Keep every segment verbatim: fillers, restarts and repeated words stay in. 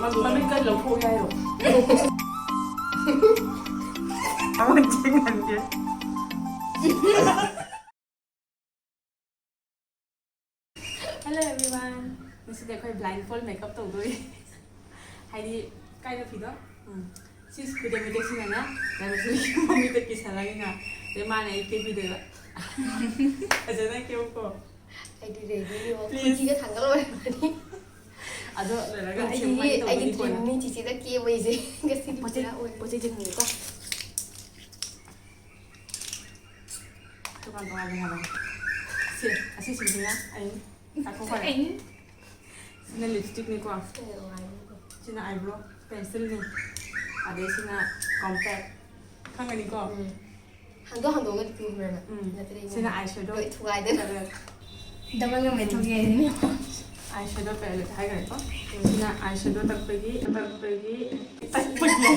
ꯃꯃꯤꯠ ꯀꯟꯅ ꯂꯧꯊꯣꯛꯑꯣ ꯍꯥꯏꯔꯣ? ꯑꯃ ꯆꯦꯟꯍꯟꯒꯦ꯫ Hello everyone. ꯉꯁꯤꯗꯤ ꯑꯩꯈꯣꯏ blind fold makeup ꯇꯧꯗꯣꯔꯤ꯫ ꯍꯥꯏꯗꯤ ꯀꯥꯏꯗ ꯐꯤꯗꯣ? ꯎꯝ꯫ ꯁꯤ screw ꯗꯦꯃꯤꯇꯦꯛꯁꯤꯅꯅꯦ ꯔꯥꯃꯦꯁꯣꯔꯤ ꯃꯃꯤꯠꯇ ꯀꯤꯁꯜꯂꯒ ꯉꯥ-, ꯑꯗꯩ ꯃꯥꯅ ꯑꯩ ꯀꯦꯕꯤꯗꯣꯏꯕ꯫ ꯐꯖꯅ ꯀꯦꯌꯨꯀꯣ꯫ ꯑꯩꯗꯤ ꯔꯦꯗꯤꯅꯤꯕꯣ꯫ Please. ꯈꯨꯖꯤꯒ ꯊꯥꯡꯒꯠ ꯂꯣꯏꯔꯝꯃꯅꯤ꯫ ꯑꯗꯣ ꯂꯣꯏꯔꯒ ꯑꯩ ꯁꯦꯝꯃꯒ ꯑꯩꯒꯤ ꯇꯧꯗꯣꯏꯅꯤ ꯀꯣꯟꯅ꯫ Dreamꯅꯤ ꯆꯤꯆꯦꯗ ꯀꯦꯕ ꯑꯩꯁꯦ꯫ ꯉꯁꯤꯗꯤ ꯄꯣꯠ ꯆꯩ, ꯄꯨꯔꯥ ꯑꯣꯏꯔꯦ꯫ ꯄꯣꯠ ꯆꯩ ꯆꯦꯟꯍꯟꯒꯦꯀꯣ꯫ ꯇꯣꯉꯥꯟ ꯇꯣꯉꯥꯟꯅ ꯍꯥꯏꯕꯅꯤ꯫ ꯁꯦ, ꯑꯁꯤꯁꯤꯡꯁꯤꯅ ꯑꯩ ꯆꯥꯊꯣꯛꯈ꯭ꯔꯦ꯫ ꯑꯩ꯫ ꯁꯤꯅ lipstickꯅꯤꯀꯣ꯫ ꯁꯤꯅ eyebrow꯫ ꯁꯤꯅ eyebrow, pencilꯅꯤ꯫ ꯑꯗꯩ ꯁꯤꯅ compact꯫ ꯈꯪꯒꯅꯤꯀꯣ? ꯎꯝ꯫ ꯍꯥꯡꯗꯣꯛ ꯍꯥꯡꯗꯣꯛꯑꯒꯗꯤ ꯄꯨꯈ꯭ꯔꯦꯕ꯫ ꯎꯝ꯫ ꯅꯠꯇ꯭ꯔꯗꯤ ꯁꯤꯅ eyeshadow꯫ ꯂꯣꯏ ꯊꯨꯒꯥꯏꯗꯅ꯫ Palette꯫ Double room ꯂꯩꯊꯣꯛꯀꯦ ꯍꯥꯏꯗꯨꯅꯤ꯫ Eyeshadow palette ꯍꯥꯏꯈ꯭ꯔꯦꯀꯣ꯫ ꯎꯝ꯫ ꯁꯤꯅ eyeshadow ꯇꯛꯄꯒꯤ, ꯇꯛꯄꯒꯤ, ꯇꯛꯄꯒꯤ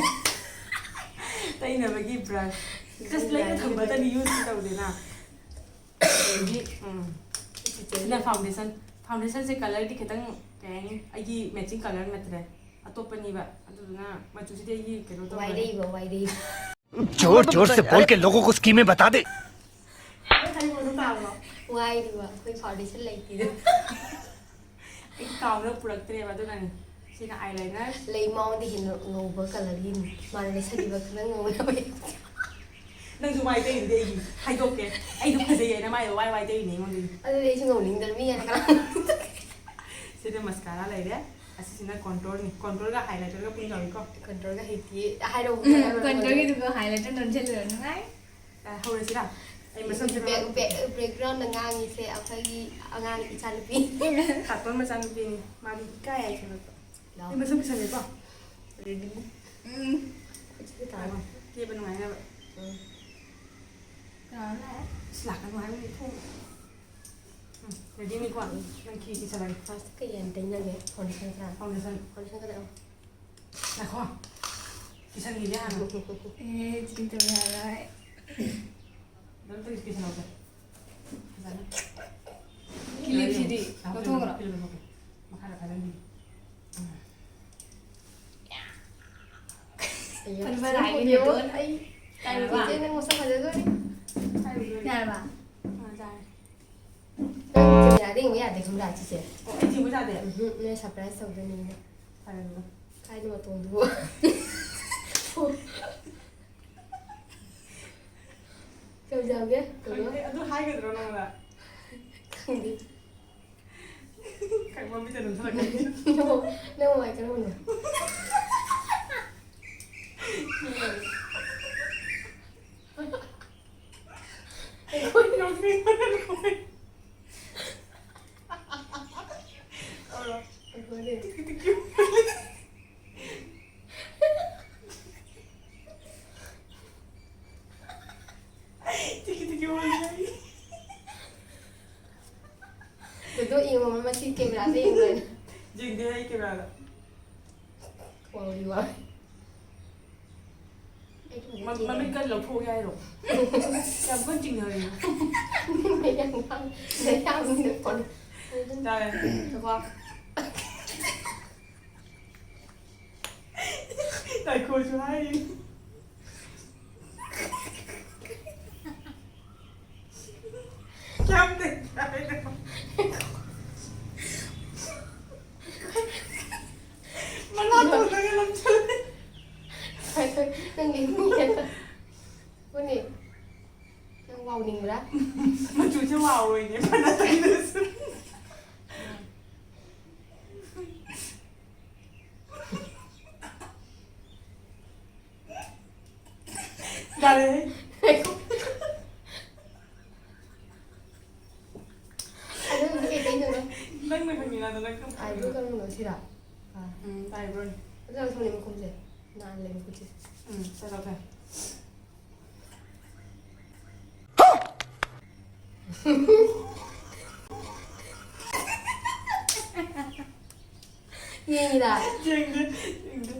ꯇꯩꯅꯕꯒꯤ brush꯫ Just ꯂꯩꯔ ꯊꯝꯕꯗꯗꯤ use ꯇꯧꯗꯦꯅ꯫ ꯑꯗꯒꯤ, ꯎꯝ꯫ ꯁꯤꯅ foundation꯫ Foundationꯁꯦ colourꯗꯤ ꯈꯤꯇꯪ, ꯀꯩ ꯍꯥꯏꯅꯤ, ꯑꯩꯒꯤ matching colour ꯅꯠꯇ꯭ꯔꯦ꯫ ꯑꯇꯣꯞꯄꯅꯤꯕ꯫ ꯑꯗꯨꯗꯨꯅ ꯃꯆꯨꯁꯤꯗꯤ ꯑꯩꯒꯤ ꯀꯩꯅꯣ ꯇꯧꯔꯦ꯫ ꯋꯥꯏꯔꯛꯏꯕ, ꯋꯥꯏꯔꯛꯏꯕ꯫ जोर जोर से बोल के लोगों को स्कीमें बता दे। ꯅꯪ ꯀꯔꯤ ꯃꯆꯨ ꯇꯥꯕꯅꯣ? ꯋꯥꯏꯔꯤꯕ, ꯑꯩꯈꯣꯏ foundation ꯂꯩꯇꯦꯗ꯫ ꯑꯩ ꯀꯥꯎꯗ ꯄꯨꯔꯛꯇ꯭ꯔꯦꯕ, ꯑꯗꯨꯅꯅꯦ꯫ ꯁꯤꯅ eyeliner꯫ ꯂꯩ ꯃꯉꯣꯟꯗ ꯍꯦꯟꯅ ꯉꯧꯕ colourꯒꯤꯅꯤ꯫ ꯃꯥꯅ ꯂꯩꯁꯜꯂꯤꯕ ꯈꯔ ꯉꯧꯅꯕ꯫ ꯅꯪꯁꯨ ꯋꯥꯏ ꯇꯩꯔꯤꯗꯨꯗꯤ ꯑꯩꯒꯤ꯫ ꯍꯥꯏꯗꯣꯛꯀꯦ꯫ ꯑꯩꯗꯣ ꯐꯖꯩ ꯍꯥꯏꯅ ꯃꯥꯏꯗꯣ ꯋꯥꯏ ꯋꯥꯏ ꯇꯩꯔꯤꯅꯦ ꯑꯩꯉꯣꯟꯗꯒꯤ꯫ ꯑꯗꯨꯗꯤ ꯑꯩꯁꯨ ꯉꯧꯅꯤꯡꯗꯅ ꯃꯤ ꯍꯥꯏꯅ ꯀꯅꯥ ꯁꯤꯗ mascara ꯂꯩꯔꯦ꯫ ꯑꯁꯤꯁꯤꯅ contourꯅꯤ꯫ Contourꯒ highlighterꯒ ꯄꯨꯟ ꯇꯧꯏꯀꯣ꯫ Contourꯒ ꯍꯩꯇꯦ꯫ ꯍꯥꯏꯔꯛꯎ, ꯎꯝ, ꯍꯥꯏꯔꯛꯎ, ꯍꯥꯏꯔꯛꯎ꯫ Contourꯒꯤꯗꯨꯒ highlighter ꯅꯣꯝꯁꯤꯜꯂꯨꯔꯣ, ꯅꯨꯡꯉꯥꯏ꯫ ꯑ, ꯍꯧꯔꯁꯤꯔꯥ? ꯑꯩ ꯃꯁꯝꯁꯦ back-, back-, backgroundꯗ ꯉꯥꯡꯉꯤꯁꯦ ꯑꯩꯈꯣꯏꯒꯤ ꯑꯉꯥꯡ ꯏꯆꯥꯅꯨꯄꯤ꯫ ꯀꯥꯔꯇꯨꯟ ꯃꯆꯥꯅꯨꯄꯤꯅꯤ꯫ ꯃꯥꯗꯤ ꯏꯀꯥꯏ ꯍꯥꯏꯁꯦ ꯅꯠꯇ꯭ꯔꯣ? ꯂꯥꯎ꯫ ꯑꯩ ꯃꯁꯝ ꯄꯨꯁꯜꯂꯦꯀꯣ꯫ Ready? ꯎꯝ꯫ ꯈꯨꯠꯁꯦ ꯇꯥꯔꯦ꯫ ꯀꯦꯕ ꯅꯨꯡꯉꯥꯏꯅꯕ꯫ ꯎꯝ꯫ ꯀꯅꯥꯅꯣ ꯂꯥꯛꯑꯦ? ꯑꯁ, ꯂꯥꯛꯀꯅꯨ ꯍꯥꯏꯕꯅꯤ, ꯊꯣꯡ꯫ ꯎꯝ, readyꯅꯤꯀꯣ? ꯎꯝ꯫ ꯅꯪ ꯈꯤ ꯀꯤꯁꯜꯂꯒꯦ꯫ First ꯀꯩ ꯍꯥꯟꯅ ꯇꯩꯅꯒꯦ? Foundation ꯈꯔ? Foundation꯫ Foundation ꯈꯔ ꯇꯩꯌꯣ꯫ ꯉꯥꯏꯈꯣ꯫ ꯀꯤꯁꯟꯈꯤꯒꯦ ꯍꯥꯟꯅ꯫ ꯑꯦ, ꯆꯤꯇꯤꯡ ꯇꯧꯕ ꯌꯥꯔꯣꯏ꯫ ꯑꯗꯨꯝ ꯇꯧ, ꯀꯤꯁꯜꯍꯧꯒꯦ꯫ ꯐꯖꯅ꯫ ꯀꯤꯂꯤꯞꯁꯤꯗꯤ ꯂꯧꯊꯣꯛꯈ꯭ꯔꯣ꯫ ꯀꯤꯂꯤꯞ ꯂꯧꯊꯣꯛꯀꯦ꯫ ꯃꯈꯥꯗ ꯐꯥꯖꯤꯟꯈꯤꯒꯦ꯫ ꯎꯝ꯫ ꯈꯟꯕ ꯂꯥꯛꯑꯦ ꯌꯦꯡꯉꯣ, ꯅꯦꯗꯣ꯫ ꯑꯩ ꯇꯥꯏꯕ꯫ ꯏꯆꯦ ꯅꯪ ꯃꯁꯛ ꯐꯖꯗꯣꯔꯤ꯫ ꯌꯥꯔꯕ? ꯑꯥ, ꯌꯥꯔꯦ꯫ ꯅꯪ ꯆꯦ ꯃꯤꯅꯥꯗ ꯌꯦꯡꯕ ꯌꯥꯗꯦ ꯈꯪꯕ꯭ꯔꯥ, ꯆꯦꯆꯦ? ꯑꯣ, ꯑꯩ ꯊꯤꯕ ꯌꯥꯗꯦ? ꯎꯝ, ꯅꯣꯏ surprise ꯇꯧꯗꯣꯏꯅꯤꯅ꯫ ꯐꯔꯦ, ꯑꯗꯨꯒ꯫ ꯀꯥꯏꯗ ꯃꯇꯣꯡꯗꯨꯕꯨ? ꯀꯩ ꯆꯥꯒꯦ? ꯀꯩꯅꯣ? ꯈꯪꯗꯦ, ꯑꯗꯨ ꯍꯥꯏꯒꯗ꯭ꯔꯣ ꯅꯪꯅ? ꯈꯪꯗꯦ꯫ ꯈꯪꯕ ꯃꯤꯗ ꯑꯗꯨꯝ ꯊꯣꯛꯂꯛꯀꯅꯤ꯫ ꯅꯪ, ꯅꯪ ꯃꯃꯥꯏ ꯀꯔꯝꯕꯅꯣ? ꯑꯩꯈꯣꯏ ꯅꯣꯛꯅꯤꯡꯕꯅ ꯂꯣꯏꯔꯦ꯫ ꯑꯩꯈꯣꯏꯅꯦ꯫ ꯇꯤꯀꯤ ꯇꯤꯀꯤ꯫ ꯇꯤꯀꯤ ꯇꯤꯀꯤ ꯑꯣꯜꯂꯦ꯫ ꯑꯗꯣ ꯌꯦꯡꯉꯣ, ꯃꯁꯤ camera ꯗ ꯌꯦꯡꯉꯣ꯫ ꯌꯦꯡꯗꯦ ꯑꯩ camera ꯗ꯫ Worry worry. ꯑꯩ ꯃ-, ꯃꯃꯤꯠ ꯀꯟꯅ ꯂꯧꯊꯣꯛꯑꯒꯦ ꯍꯥꯏꯔꯣ? ꯌꯥꯝ ꯀꯟꯅ ꯆꯤꯡꯅꯔꯦ꯫ ꯃꯌꯥꯝ ꯉꯥꯡ-, ꯃꯌꯥꯝ ꯉꯥꯡ-꯫ ꯌꯥꯔꯦ꯫ ꯉꯥꯏꯈꯣ꯫ ꯉꯥꯏꯈꯣꯁꯨ ꯍꯥꯏꯔꯤ꯫ ꯀꯌꯥꯝ ꯇꯦꯡꯊꯥꯏꯅꯣ? ꯃꯅꯥ ꯇꯣꯟꯗꯒ ꯂꯪꯁꯜꯂꯦ꯫ ꯅꯪꯒꯤ ꯃꯤ ꯍꯦꯛꯇ꯫ ꯍꯣꯏꯅꯦ꯫ ꯅꯪ ꯋꯥꯎꯅꯤꯡꯕ꯭ꯔꯥ? ꯃꯆꯨꯁꯦ ꯋꯥꯎꯔꯣꯏꯅꯦ, ꯐꯅ ꯇꯩꯔꯁꯨ꯫ ꯌꯥꯔꯦꯍꯦ꯫ ꯑꯗꯨ ꯍꯧꯖꯤꯛ ꯀꯩ ꯇꯩꯗꯣꯏꯅꯣ? ꯅꯪꯅ ꯈꯪꯉꯤꯅ, ꯑꯗꯣ ꯅꯪ ꯈꯪꯕ ꯑꯥꯏꯕ꯭ꯔꯣ ꯈꯪꯉꯤꯅ꯫ ꯀꯔꯝꯕꯅꯣ? ꯁꯤꯔꯣ? ꯑꯥ꯫ ꯎꯝ, eyebrow ꯅꯤ꯫ ꯑꯗꯨ ꯂꯪꯊꯣꯛꯅꯤ ꯃꯈꯨꯝꯁꯦ꯫ ꯅꯥꯜꯂꯦ ꯃꯈꯨꯠꯁꯦ꯫ ꯎꯝ, ꯆꯠꯂꯣ ꯐꯔꯦ꯫ ꯌꯦꯡꯉꯤꯔꯥ? ꯌꯦꯡꯗꯦ, ꯌꯦꯡꯗꯦ꯫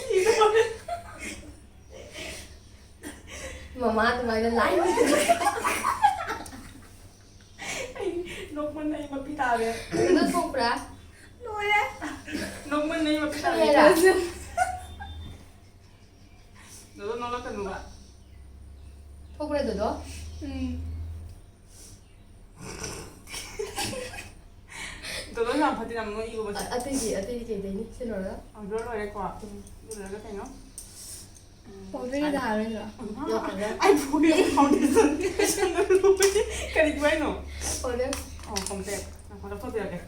ꯁꯤꯗꯧꯔꯦ꯫ ꯃꯃꯥ ꯑꯗꯨꯃꯥꯏꯅ ꯂꯥꯏ꯫ ꯑꯩ ꯅꯣꯛꯃꯟ ꯑꯩ ꯃꯄꯤ ꯇꯥꯔꯦ꯫ ꯑꯗꯨ ꯊꯣꯛꯄ꯭ꯔꯥ? ꯂꯣꯏꯔꯦ꯫ ꯅꯣꯛꯃꯟ ꯑꯩ ꯃꯄꯤ ꯇꯥꯔꯦ꯫ ꯈꯪꯉꯦꯔꯥ? ꯗꯣꯗꯣ ꯅꯣꯛꯂꯛꯀꯅꯨꯕ꯫ ꯊꯣꯛꯄ꯭ꯔꯥ ꯗꯣꯗꯣ? ꯎꯝ꯫ ꯗꯣꯗꯣ ꯌꯥꯝ ꯐꯠꯇꯦ, ꯌꯥꯝ ꯅꯣꯛꯏꯀꯣ ꯃꯁꯦ꯫ ꯑ-, ꯑꯇꯩꯗꯤ, ꯑꯇꯩꯗꯤ ꯀꯩꯗꯩꯅꯤ? ꯁꯤ ꯂꯣꯏꯔꯒ? ꯑꯣ, ꯂꯣꯏ ꯂꯣꯏꯔꯦꯀꯣ꯫ ꯎꯝ꯫ ꯑꯗꯨ ꯂꯣꯏꯔꯒ ꯀꯩꯅꯣ? ꯎꯝ꯫ ꯄꯥꯎꯗꯔ ꯊꯥꯔꯣꯏꯗ꯭ꯔꯣ? ꯎꯝ, ꯍꯥ? ꯌꯥꯎꯈ꯭ꯔꯦ꯫ ꯑꯩ ꯐꯨꯒꯦ foundation꯫ Foundation ꯂꯣꯏ꯫ ꯀꯔꯤ ꯄꯤꯌꯨ ꯍꯥꯏꯅꯣ? ꯄꯥꯎꯗꯔ꯫ ꯑꯣ, ꯀꯣꯝꯄꯦꯛ꯫ ꯉꯥꯏꯈꯣ, ꯂꯧꯊꯣꯛꯄꯤꯔꯒꯦ꯫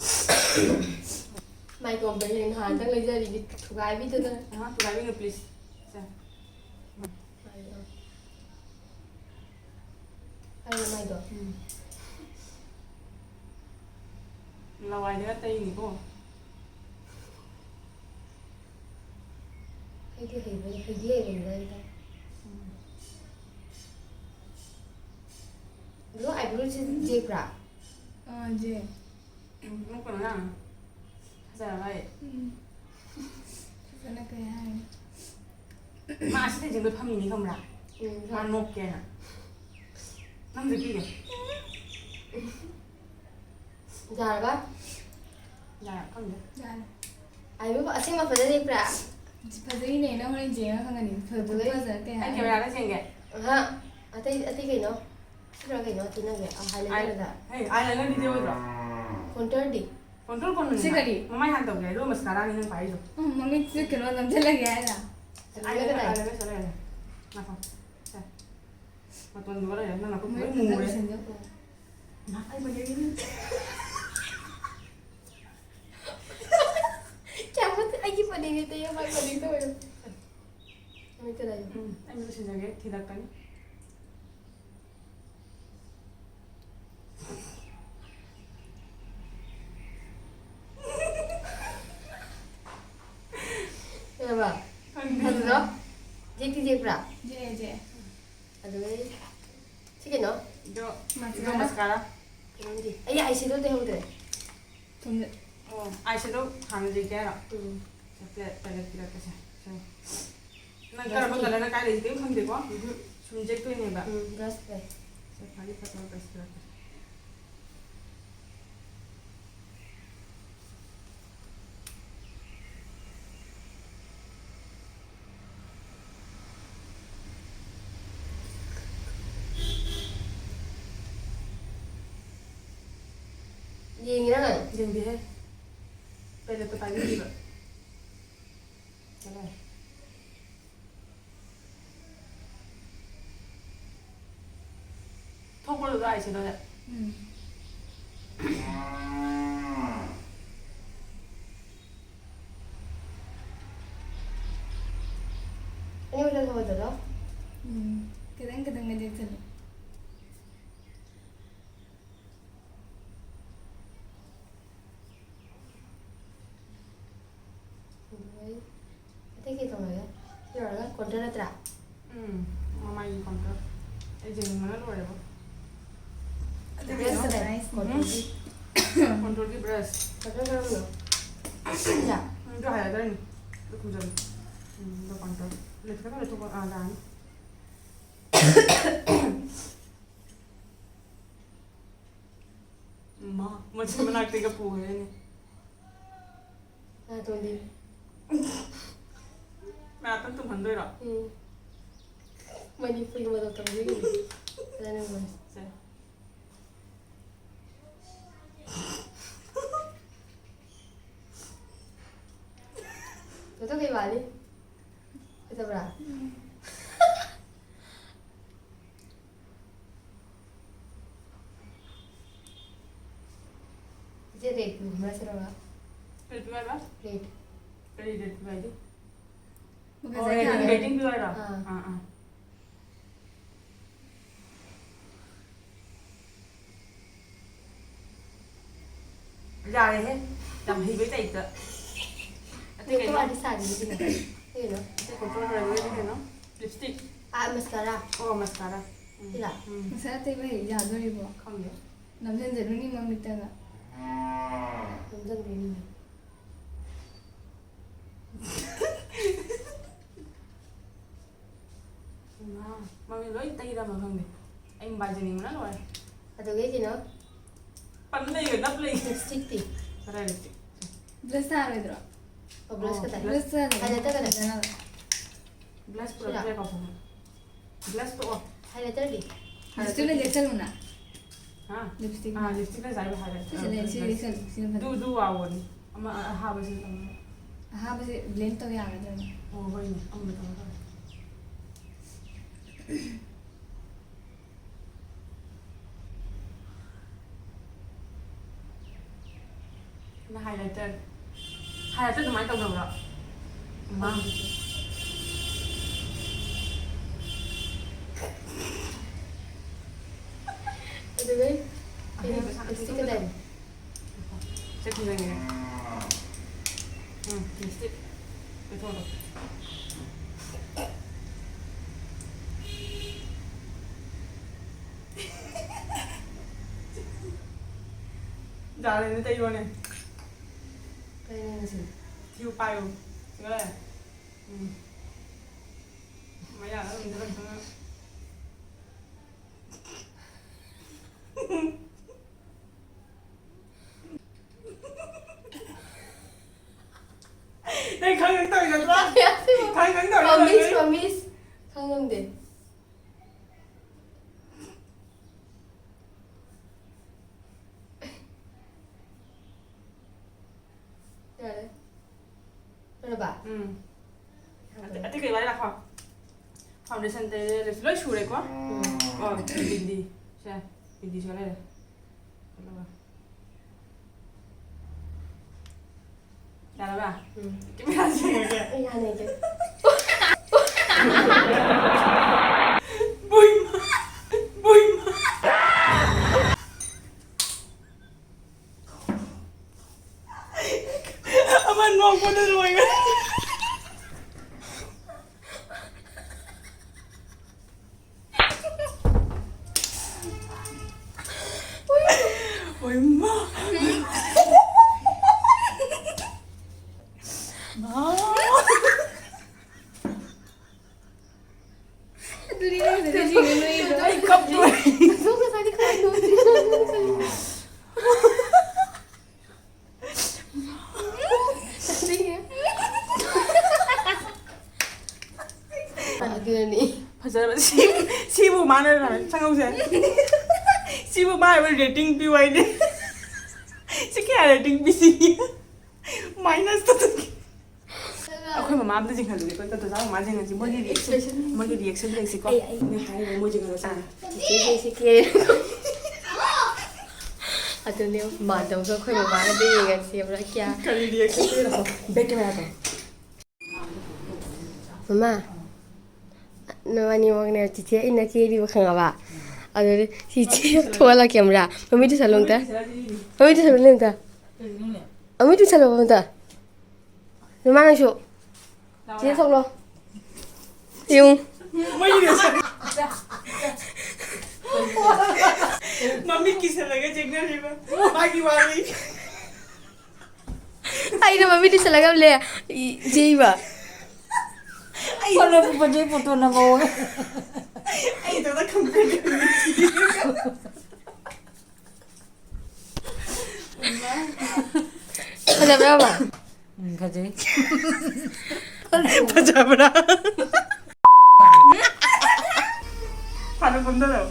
My company ꯅꯍꯥꯟꯗꯪ ꯂꯩꯖꯔꯤꯅꯤ, ꯊꯨꯒꯥꯏꯕꯤꯗꯅ꯫ ꯑꯍꯥ, ꯊꯨꯒꯥꯏꯕꯤꯅꯨ, please꯫ ꯁꯦ꯫ ꯑꯩ ꯃꯥꯏꯗꯣ꯫ ꯎꯝ꯫ ꯂꯋꯥꯏꯗꯒ ꯇꯩꯅꯤꯀꯣ꯫ ꯍꯩꯗꯤ ꯍꯩꯕꯅꯤ, ꯍꯩꯗꯤ ꯍꯩꯕꯅꯤꯗ ꯑꯩꯗꯣ꯫ ꯎꯝ꯫ ꯑꯗꯣ eyebrow ꯁꯦ ꯌꯦꯛꯄ꯭ꯔꯥ? ꯑꯥ, ꯌꯦꯛ꯫ ꯎꯝ, ꯅꯣꯛꯀꯅꯨ ꯅꯪ꯫ ꯐꯖꯔꯕ ꯑꯩ? ꯎꯝ꯫ ꯐꯖꯅ ꯀꯩ ꯍꯥꯏꯅꯤ? ꯃꯥ ꯑꯁꯤꯗ ꯌꯦꯡꯕ ꯐꯝꯃꯤꯅꯤ ꯈꯪꯕ꯭ꯔꯥ? ꯎꯝ, ꯃꯥ ꯈꯪꯉꯦ꯫ ꯅꯣꯛꯀꯦꯅ꯫ ꯅꯪꯁꯨ ꯄꯤꯒꯦ꯫ ꯌꯥꯔꯕ? ꯌꯥꯔꯦ, ꯈꯪꯗꯦ꯫ ꯌꯥꯔꯦ꯫ ꯑꯥꯏꯕꯨ ꯑꯁꯦꯡꯕ ꯐꯖꯅ ꯌꯦꯛꯄ꯭ꯔꯥ? ꯐꯖꯩꯅꯦ, ꯅꯪ ꯍꯣꯔꯦꯟ ꯌꯦꯡꯉ ꯈꯪꯒꯅꯤ꯫ ꯐꯖꯩ꯫ ꯐꯖ ꯀꯩ ꯑꯩ ꯍꯥꯏꯅꯤ? Camera ꯗ ꯌꯦꯡꯒꯦ꯫ ꯑꯍꯥ, ꯑꯇꯩ, ꯑꯇꯩ ꯀꯩꯅꯣ? ꯁꯤꯔ ꯀꯩꯅꯣ ꯇꯤꯟꯅꯒꯦ? ꯑ, ꯑꯥꯏ-, highlighter ꯗ꯫ ꯍꯦ, eyeliner ꯗꯤ ꯇꯧꯔꯣꯏꯗ꯭ꯔꯣ? Contour ꯗꯤ? Contour ꯀꯣꯟꯅꯅꯤꯅ꯫ ꯁꯤ ꯀꯔꯤ? ꯃꯃꯥꯏ ꯍꯥꯟꯅ ꯇꯧꯒꯦ, ꯑꯗꯨꯒ mascara ꯅꯤ ꯅꯪ ꯄꯥꯏꯔꯤꯗꯣ꯫ ꯎꯝ, ꯃꯃꯤꯠꯁꯦ ꯀꯩꯅꯣ ꯅꯝꯁꯤꯜꯂꯒꯦ ꯍꯥꯏꯔ? Eyeliner, eyeliner ꯁꯤꯗ ꯂꯩꯔꯦ꯫ ꯉꯥꯏꯈꯣ꯫ ꯁꯦ꯫ ꯃꯇꯣꯟꯗꯨꯒ ꯂꯩꯔꯦ, ꯅꯪ ꯅꯈꯨꯠ ꯂꯣꯏ ꯃꯃꯤꯠ ꯐꯖꯅ ꯃꯨꯔꯦ꯫ ꯁꯦꯝꯗꯣꯛꯑꯣ꯫ ꯏꯃꯥ, ꯑꯩ ꯃꯅꯤꯡ꯫ ꯀꯌꯥꯃꯨꯛ ꯑꯩꯒꯤ ꯃꯅꯤꯡꯅꯦ ꯇꯩꯌꯣ, ꯃꯥꯏ ꯃꯅꯤꯡꯗ ꯑꯣꯏꯔꯝꯃꯦ꯫ ꯃꯃꯤꯠꯇ ꯂꯩꯌꯨ꯫ ꯎꯝ, ꯑꯩ ꯃꯤꯠ ꯁꯤꯟꯖꯒꯦ, ꯊꯤꯜꯂꯛꯀꯅꯤ꯫ ꯀꯩꯗꯧꯕ? ꯈꯪꯗꯦ꯫ ꯐꯖꯗ꯭ꯔꯣ? ꯌꯦꯛꯇꯤ ꯌꯦꯛꯄ꯭ꯔꯥ? ꯌꯦꯛꯑꯦ, ꯌꯦꯛꯑꯦ꯫ ꯑꯗꯨꯗꯩ ꯁꯤ ꯀꯩꯅꯣ? ꯑꯗꯣ, mascara꯫ ꯑꯗꯣ mascara꯫ ꯀꯩꯅꯣꯝꯗꯤ꯫ ꯑꯩ eyeshadow ꯇꯩꯍꯧꯗ꯭ꯔꯦ꯫ ꯊꯨꯝꯖ-꯫ ꯑꯣ, eyeshadow ꯍꯥꯟꯅ ꯌꯦꯛꯀꯦ ꯍꯥꯏꯔꯣ? ꯎꯝ꯫ ꯁꯦ, plate, palette ꯄꯤꯔꯛꯀꯦꯁꯦ꯫ ꯁꯦ꯫ ꯅꯪ ꯀꯔꯝꯕ ꯌꯥꯁꯤꯟ꯫ Colour ꯅ ꯀꯥꯏ ꯂꯩꯁꯤ ꯀꯔꯤꯝ ꯈꯪꯗꯦꯀꯣ? ꯎꯝ꯫ ꯏꯟꯖꯦꯛꯇꯣꯏꯅꯦꯕ꯫ ꯎꯝ, ꯕ꯭ꯔꯁ ꯂꯩ꯫ ꯁꯦ, ꯐꯗꯤ ꯐꯠꯇꯕ ꯕ꯭ꯔꯁ ꯄꯤꯔꯛꯀꯦ꯫ ꯌꯦꯡꯉꯤꯔ ꯅꯪ? ꯌꯦꯡꯗꯦꯍꯦ꯫ ꯄꯦꯂꯦꯠꯇꯣ ꯄꯥꯏꯕꯤꯗꯦꯕ꯫ ꯆꯠꯂꯣ꯫ ꯊꯣꯛꯄꯗꯨꯗ ꯑꯥꯏꯁꯦꯗꯣꯗ꯫ ꯎꯝ꯫ ꯑꯅꯤꯃꯛꯇ ꯊꯣꯛꯑꯗꯣꯏꯔꯣ? ꯎꯝ꯫ ꯈꯤꯇꯪ ꯈꯤꯇꯪꯒꯗꯤ ꯌꯦꯛꯁꯜꯂꯣ꯫ ꯑꯗꯨꯒ ꯑꯩ ꯑꯇꯩ ꯀꯩ ꯇꯧꯔꯒꯦ? ꯁꯤ ꯂꯣꯏꯔꯒ ꯀꯣꯟꯇ꯭ꯔꯣꯜ ꯅꯠꯇ꯭ꯔꯥ? ꯎꯝ, ꯃꯃꯥꯏꯒꯤ ꯀꯣꯟꯇ꯭ꯔꯣꯜ꯫ ꯑꯩ ꯌꯦꯡꯅꯤꯡꯕꯅ ꯂꯣꯏꯔꯦꯕꯣ꯫ ꯑꯗꯨ ꯕ꯭ꯔꯁ ꯀꯩꯅꯣ? ꯂꯩ, ꯎꯝ꯫ ꯀꯣꯟꯇ꯭ꯔꯣꯜꯒꯤ꯫ ꯀꯣꯟꯇ꯭ꯔꯣꯜꯒꯤ ꯕ꯭ꯔꯁ꯫ ꯀꯣꯟꯇ꯭ꯔꯣꯜ ꯀꯔꯝꯕꯅꯣ? ꯁꯤꯔꯥ? ꯎꯝ, ꯑꯗꯨ ꯍꯥꯏꯔꯗꯣꯏꯅꯤ꯫ ꯑꯗꯨ ꯈꯨꯝꯖꯜꯂꯨ꯫ ꯎꯝ, ꯑꯗꯣ ꯀꯣꯟꯇ꯭ꯔꯣꯜ꯫ ꯂꯩꯊꯣꯛꯀꯅꯨ, ꯂꯩꯊꯣꯛꯀꯅꯨ꯫ ꯑꯥ, ꯌꯥꯔꯅꯤ꯫ ꯃꯥ, ꯃꯆꯤꯟ ꯃꯅꯥꯛꯇꯒ ꯄꯨꯈ꯭ꯔꯦꯅꯦ꯫ ꯅꯥꯇꯣꯟꯗꯤ? ꯉꯥꯛꯇꯪ ꯇꯨꯝꯍꯟꯗꯣꯏꯔꯣ? ꯎꯝ꯫ ꯃꯅꯤꯄꯨꯔꯤ ꯃꯇꯧ ꯇꯝꯕꯤꯔꯤꯅꯦ꯫ ꯐꯖꯅ ꯉꯥꯡꯉꯦ꯫ ꯁꯦ꯫ ꯇꯣꯇꯣ ꯀꯩ ꯋꯥꯠꯂꯤ? ꯐꯖꯕ꯭ꯔꯥ? ꯎꯝ꯫ ꯏꯆꯦ ꯔꯦꯠ ꯄꯤꯕ꯭ꯔꯥ ꯁꯤꯔꯕ? ꯔꯦꯠ ꯄꯤꯕ ꯍꯥꯏꯕ? ꯔꯦꯠ꯫ ꯀꯔꯤ ꯔꯦꯠ ꯄꯤꯕ ꯍꯥꯏꯗꯤ? ꯑꯣ, ꯃꯈꯥ ꯔꯦꯇꯤꯡ, ꯆꯠꯈ꯭ꯔꯦ꯫ ꯔꯦꯇꯤꯡ ꯄꯤꯕ ꯍꯥꯏꯔꯣ? ꯑꯥ꯫ ꯑꯥ, ꯑꯥ꯫ ꯌꯥꯔꯦꯍꯦ, ꯌꯥꯝ ꯍꯩꯕꯩ ꯇꯥꯏꯞꯇ꯫ ꯑꯇꯩ ꯀꯩꯅꯣ? ꯀꯣꯟꯇ꯭ꯔꯣꯜ ꯍꯥꯏꯕꯗꯤ ꯀꯩꯅꯣ? ꯂꯤꯞꯁꯇꯤꯛ꯫ ꯑꯥ, ꯃꯁꯀꯥꯔꯥ꯫ ꯑꯣ, ꯃꯁꯀꯥꯔꯥ꯫ ꯎꯝ꯫ ꯁꯤꯔꯥ? ꯎꯝ꯫ ꯃꯁꯀꯥꯔꯥ ꯇꯩꯕ ꯍꯩ ꯌꯥꯗꯣꯔꯤꯕꯣ? ꯈꯪꯗꯦ꯫ ꯅꯝꯖꯟꯖꯔꯨꯅꯤ ꯃꯃꯤꯠꯇꯒ꯫ ꯅꯝꯖꯟꯗꯣꯏꯅꯤꯅꯦ꯫ ꯃꯃꯤ ꯂꯣꯏ ꯇꯩꯔꯕ ꯈꯪꯗꯦ꯫ ꯑꯩ ꯃꯨꯝꯕꯥꯏ ꯆꯠꯅꯤꯡꯕꯅ ꯂꯣꯏꯔꯦ꯫ ꯑꯗꯨꯒꯩ ꯀꯩꯅꯣ? ꯄꯟ ꯂꯩꯒ ꯅꯞ ꯂꯩꯒ꯫ ꯂꯤꯞꯁꯇꯤꯛꯇꯤ? ꯀꯗꯥꯏ ꯂꯤꯞꯁꯇꯤꯛ? ꯕ꯭ꯂꯁ ꯊꯥꯔꯣꯏꯗ꯭ꯔꯣ? ꯑꯣ, ꯕ꯭ꯂꯁ ꯑꯣ, ꯈꯛꯇꯅꯤ꯫ ꯕ꯭ꯂꯁ ꯊꯥꯔꯣꯏꯗ꯭ꯔꯣ? ꯍꯥꯏꯂꯥꯏꯇꯔ ꯈꯛꯇꯅꯤ꯫ ꯕ꯭ꯂꯁ ꯄꯨꯔꯛꯇ꯭ꯔꯦ ꯁꯤꯔꯣ? ꯄꯥꯕꯨꯡ꯫ ꯕ꯭ꯂꯁ ꯇꯣꯛꯑꯣ꯫ ꯍꯥꯏꯂꯥꯏꯇꯔꯗꯤ? ꯂꯤꯞꯁꯇꯤꯛ ꯂꯩ ꯂꯦꯞꯁꯜꯂꯨꯅ꯫ ꯍꯥ? ꯂꯤꯞꯁꯇꯤꯛ꯫ ꯑꯥ, ꯂꯤꯞꯁꯇꯤꯛꯅ ꯉꯁꯥꯏ ꯍꯥꯏꯔꯦ꯫ ꯁꯤꯁꯦ ꯂꯩ, ꯁꯤ ꯂꯦꯞꯁꯜꯂꯨ, ꯁꯤꯅ ꯐꯖꯩ꯫ ꯗꯨ, ꯗꯨ ꯋꯥꯎꯕꯅꯤ꯫ ꯑꯃ ꯑꯍꯥꯕꯁꯤꯅ ꯇꯧꯅꯤ꯫ ꯑꯍꯥꯕꯁꯦ ꯕ꯭ꯂꯦꯟ ꯇꯧ ꯌꯥꯒꯗ꯭ꯔꯅꯦ? ꯑꯣ, ꯍꯣꯏꯅꯦ꯫ ꯑꯃꯗ ꯇꯧꯔ ꯇꯧꯔꯦ꯫ ꯅ ꯍꯥꯏꯂꯥꯏꯇꯔ꯫ ꯍꯥꯏꯂꯥꯏꯇꯔ ꯑꯗꯨꯃꯥꯏꯅ ꯇꯧꯗꯕ꯭ꯔꯣ? ꯃꯥ꯫ ꯑꯗꯨꯗꯩ ꯑꯍꯩꯕ ꯁꯥꯟꯅ ꯂꯤꯞꯁꯇꯤꯛ ꯊꯣꯛꯇꯣꯛꯑꯣ꯫ ꯀꯗꯥꯏꯅꯣ? ꯁꯦ ꯈꯨꯝꯖꯟꯒꯦ꯫ ꯎꯝ, ꯂꯤꯞꯁꯇꯤꯛ꯫ ꯂꯧꯊꯣꯛꯑꯣ꯫ ꯖꯥꯔꯦꯅꯦ, ꯇꯩꯔꯣꯅꯦ꯫ ꯀꯩꯅꯣ ꯁꯤ? ꯊꯤꯌꯨ, ꯄꯥꯏꯌꯨ꯫ ꯁꯤꯒ ꯂꯩꯔꯦ꯫ ꯎꯝ꯫ ꯃꯌꯥꯗ ꯑꯗꯨꯝ ꯆꯠꯂꯝ ꯆꯠꯂꯝ꯫ ꯅꯪ ꯈꯪ ꯈꯪ ꯇꯧꯔꯤ ꯅꯠꯇ꯭ꯔꯣ? ꯈꯪ ꯈꯪ ꯇꯧꯔꯤ ꯄ꯭ꯔꯣꯃꯤꯁ, ꯅꯠꯇ꯭ꯔꯣ? ꯄ꯭ꯔꯣꯃꯤꯁ꯫ ꯈꯪꯉꯝꯗꯦ꯫ ꯌꯥꯔꯦ꯫ ꯂꯣꯏꯔꯕ? ꯎꯝ꯫ ꯌꯥꯝ ꯑꯇꯩ, ꯐꯔꯦ꯫ ꯑꯇꯩ ꯀꯩ ꯋꯥꯔꯤ ꯂꯥꯛꯈꯣ? ꯐꯥꯎꯟꯗꯦꯁꯟ ꯇꯩꯔꯦ, ꯂꯣꯏ ꯁꯨꯔꯦꯀꯣ? ꯎꯝ꯫ ꯑꯣ, ꯕꯤꯟꯗꯤ꯫ ꯁꯦ, ꯕꯤꯟꯗꯤꯁꯨ ꯂꯩꯔꯦ꯫ ꯑꯗꯨꯒ ꯌꯥꯔꯕ? ꯎꯝ꯫ ꯀꯦꯃꯦꯔꯥ ꯌꯦꯡꯉꯒꯦ꯫ ꯑꯩ ꯍꯥꯟꯅ ꯌꯦꯡꯒꯦ꯫ ꯕꯨꯏ! ꯕꯨꯏ! ꯑꯃ ꯅꯣꯛꯄꯗ ꯂꯣꯏꯔꯦ꯫ ꯍꯣꯏ, ꯃꯥ꯫ ꯃꯥ꯫ ꯑꯩ ꯀꯞꯇꯣꯔꯦ꯫ ꯑꯗꯨꯅꯅꯤ꯫ ꯐꯖꯕ ꯁꯤ-, ꯁꯤꯕꯨ ꯃꯥꯅ ꯁꯪꯍꯧꯁꯦ꯫ ꯁꯤꯕꯨ ꯃꯥ ꯍꯥꯏꯕ ꯔꯦꯇꯤꯡ ꯄꯤꯌꯨ ꯍꯥꯏꯅꯦ꯫ ꯁꯤ ꯀꯌꯥ ꯔꯦꯇꯤꯡ ꯄꯤꯁꯤꯒꯦ? ꯃꯥꯏꯅꯁꯇ ꯆꯠꯈꯤ꯫ ꯑꯩꯈꯣꯏ ꯃꯃꯥ ꯑꯝꯇ ꯆꯤꯡꯍꯜꯂꯨꯒꯦ꯫ ꯑꯩꯈꯣꯏ ꯇꯥꯇꯣ ꯆꯥ ꯃꯃꯥ ꯆꯤꯡꯍꯜꯂꯁꯤ꯫ ꯃꯣꯏꯒꯤ ꯔꯤꯑꯦꯛꯁꯟ, ꯃꯣꯏꯒꯤ ꯔꯤꯑꯦꯛꯁꯟ ꯂꯩꯁꯤꯀꯣ꯫ ꯑꯩ, ꯑꯩ꯫ ꯃꯣꯏ ꯍꯥꯏꯔꯤꯕ ꯃꯣꯏ ꯆꯤꯡꯍꯜꯂꯁꯤ꯫ ꯑꯥ꯫ ꯆꯤꯆꯦ, ꯆꯤꯆꯦ, ꯆꯤꯆꯦ꯫ ꯑꯗꯨꯅꯦ ꯃꯥꯗꯧꯒ ꯑꯩꯈꯣꯏ ꯃꯃꯥꯒꯗ ꯌꯦꯡꯉꯁꯦꯕ꯭ꯔꯥ ꯀꯌꯥ? ꯀꯔꯤ ꯔꯤꯑꯦꯛꯁꯟ ꯄꯤꯔꯛꯑꯣ? ꯕꯦꯛ ꯀꯦꯃꯦꯔꯥꯗꯣ꯫ ꯃꯃꯥ, ꯅꯕꯥꯅꯤꯃꯛꯅꯦ ꯆꯤꯆꯦ ꯑꯩꯅ ꯀꯦꯔꯤꯕ ꯈꯪꯉꯕ? ꯑꯗꯨꯗꯤ ꯆꯤꯆꯦ ꯊꯣꯛꯍꯜꯂꯛꯀꯦ ꯑꯃꯔꯥ? ꯃꯃꯤꯠ ꯇꯨꯁꯜꯂꯣ ꯑꯝꯇ꯫ ꯃꯃꯤꯠ ꯇꯨꯁꯜꯂꯣꯅꯦ ꯑꯝꯇ꯫ ꯃꯃꯤꯠ ꯇꯨꯁꯜꯂꯣ ꯑꯝꯇ꯫ ꯃꯃꯥ ꯅꯪꯁꯨ꯫ ꯆꯤꯆꯦ ꯊꯣꯛꯂꯣ꯫ ꯌꯦꯡꯉꯨ꯫ ꯃꯃꯤꯠ ꯀꯤꯁꯜꯂꯒ ꯆꯦꯛꯅꯔꯤꯕ ꯃꯥꯒꯤ ꯋꯥꯔꯤ꯫ ꯑꯩꯅ ꯃꯃꯤꯠ ꯇꯨꯁꯜꯂꯒ ꯂꯦ-, ꯏ-, ꯆꯦꯛꯏꯕ꯫ ꯑꯩ ꯐꯣꯇꯣ ꯐꯖꯩ, ꯐꯣꯇꯣ ꯅꯝꯍꯧꯋꯦ꯫ ꯑꯩ ꯏꯇꯣꯝꯇ ꯈꯪꯄ꯭ꯔꯦꯛ ꯈꯪꯉꯦ꯫ ꯐꯖꯕ꯭ꯔꯕ? ꯎꯝ, ꯐꯖꯩ꯫ ꯐꯖꯕ꯭ꯔꯥ? ꯐꯥꯅ ꯀꯨꯝꯗꯔꯣ꯫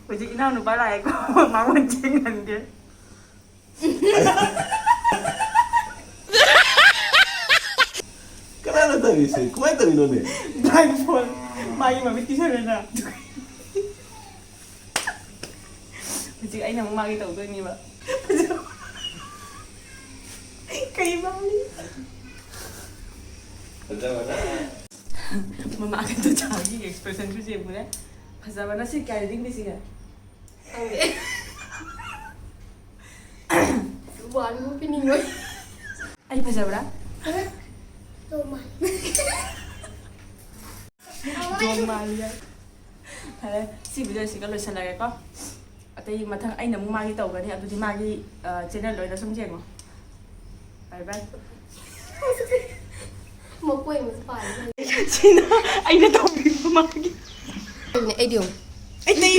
ꯍꯧꯖꯤꯛ ꯏꯅꯥꯎꯅꯨꯄꯥ ꯂꯥꯛꯑꯦꯀꯣ, ꯃꯉꯣꯟ ꯆꯦꯟꯍꯟꯒꯦ꯫ ꯀꯅꯥꯅ ꯇꯧꯔꯤꯁꯦ? ꯀꯃꯥꯏꯅ ꯇꯧꯔꯤꯅꯣꯅꯦ? Blindfold꯫ ꯃꯥꯒꯤ ꯃꯃꯤꯠ ꯀꯤꯁꯜꯂꯦꯅ꯫ ꯍꯧꯖꯤꯛ ꯑꯩꯅ ꯑꯃꯨꯛ ꯃꯥꯒꯤ ꯇꯧꯗꯣꯏꯅꯦꯕ꯫ ꯀꯩ ꯃꯥꯜꯂꯤ? ꯐꯖꯕꯅ꯫ ꯃꯃꯥꯒ ꯇꯨꯆꯥꯒꯤ expressionꯁꯨ ꯌꯦꯡꯉꯨꯅꯦ꯫ ꯐꯖꯕꯅ ꯁꯤ ꯀꯌꯥ ꯔꯤꯗꯤꯡ ꯄꯤꯁꯤꯒꯦ? ꯈꯪꯗꯦ꯫ ꯋꯥꯟ ꯃꯨꯛ ꯄꯤꯅꯤꯡꯉꯣꯏ꯫ ꯑꯩ ꯐꯖꯕ꯭ꯔꯥ? ꯇꯣꯃꯥ꯫ ꯗꯣꯡ ꯃꯥꯜꯂꯤ ꯍꯥꯏ꯫ ꯐꯔꯦ, ꯁꯤ ꯚꯤꯗꯤꯑꯣꯁꯤꯒ ꯂꯣꯏꯁꯤꯜꯂꯒꯦꯀꯣ꯫ ꯑꯇꯩ ꯃꯊꯪ ꯑꯩꯅ ꯑꯃꯨꯛ ꯃꯥꯒꯤ ꯇꯧꯒꯅꯤ, ꯑꯗꯨꯗꯤ ꯃꯥꯒꯤ, ꯑ, channel ꯑꯣꯏꯅ ꯁꯨꯝ ꯌꯦꯡꯉꯣ꯫ Bye bye꯫ ꯃꯀꯣꯏ ꯑꯃꯁꯨ ꯄꯥꯜꯂꯦ꯫ ꯁꯤꯅ ꯑꯩꯅ ꯇꯧꯕꯤꯕ ꯃꯥꯒꯤ꯫ ꯑꯗꯨꯅꯦ ꯑꯩꯗꯤ ꯌꯦꯡꯉꯨ꯫ ꯑꯩꯗꯤ